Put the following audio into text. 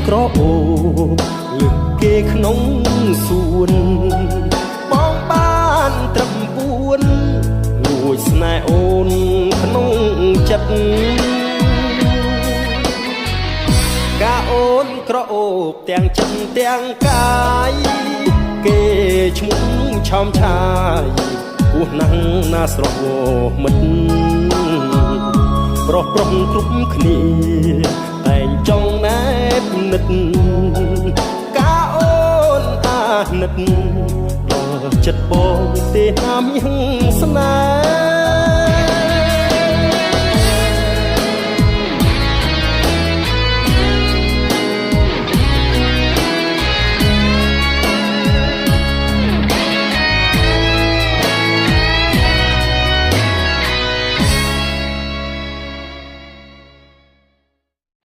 ក្រអូបលើកគេក្នុងសួនបងបានត្រឹមពួនលួចស្នេហ៍អូនក្នុងចិត្តកាអូនក្រអូបទាំងចិត្តទាំងកាយគេឈ្មោះឆោមឆាយពោះណាស់ណាស្រស់មិត្តប្រុសប្រុសគ្រប់គ្នាតែងចង់ណែបនិតកាអូនអាណិតដល់ចិត្តបងទេណាមហឹងស្នេ